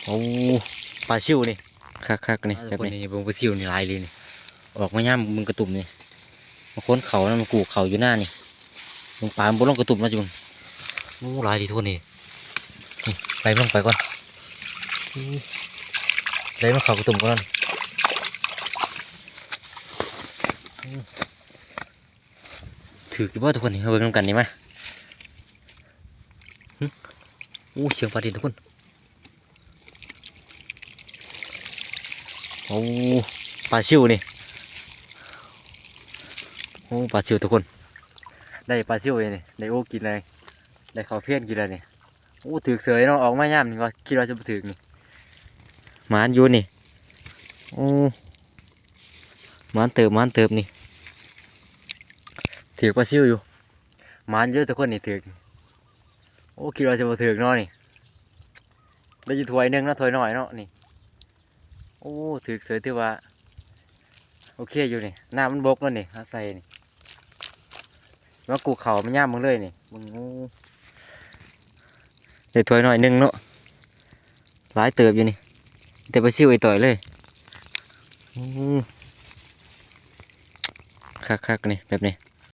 ໂອ້ ປາຊິວນີ້ ຄັກໆນີ້ ແບບນີ້ ນີ້ເບິ່ງປາຊິວນີ້ຫຼາຍເລີຍນີ້ ອອກມາຍາມເບິ່ງກະຕຸ່ມນີ້ ມາຂົນເຂົ້ານຳ ມາກູກເຂົ້າຢູ່ນານີ້ ເບິ່ງປາມັນບໍ່ລົງກະຕຸ່ມເນາະ ຈຸເບິ່ງ ໂອ້ ຫຼາຍດີທຸກຄົນນີ້ ນີ້ ໄລ່ມັນລົງໄປກ່ອນ ໄລ່ມັນເຂົ້າກະຕຸ່ມກ່ອນ ຖືກຢູ່ບໍ່ທຸກຄົນນີ້ ມາເບິ່ງນຳກັນນີ້ມາ ຫຶ ໂອ້ ສຽງຟ້າດິນທຸກຄົນ ໂອ້ ປາຊິວນີ້ ໂອ້ ປາຊິວທຸກຄົນ ໄດ້ປາຊິວນີ້ ໄດ້ໂອກິນແລ້ວ ໄດ້ເຂົ້າພຽນກິນແລ້ວນີ້ ໂອ້ ຖືກເສີຍເນາະ ອອກມາຍາມນີ້ວ່າ ຄິດວ່າຈະບໍ່ຖືກນີ້ ໝານຢູ່ນີ້ ໂອ້ ໝານເຕີບ ໝານເຕີບນີ້ ຖືກປາຊິວຢູ່ ໝານຢູ່ທຸກຄົນນີ້ ຖືກ ໂອ້ ຄິດວ່າຈະບໍ່ຖືກເນາະນີ້ ໄດ້ຢູ່ຖ້ວຍໜຶ່ງເນາະ ຖ້ວຍນ້ອຍເນາະນີ້ ໂອ້ ຖືກເສີຍ ຖືວ່າໂອເຄຢູ່ນີ້ ນ້ຳມັນບົກແລ້ວນີ້ ເຮົາໃສ່ນີ້ ມາກູກເຂົ້າມາຍາມເບິ່ງເລີຍນີ້ ເບິ່ງ ໂອ້ ໄດ້ຖ້ວຍນ້ອຍໜຶ່ງເນາະ ຫຼາຍເຕີບຢູ່ນີ້ ແຕ່ປາຊິວໄອ້ຕ່ອຍເລີຍ ໂອ້ ຄັກໆນີ້ ແບບນີ້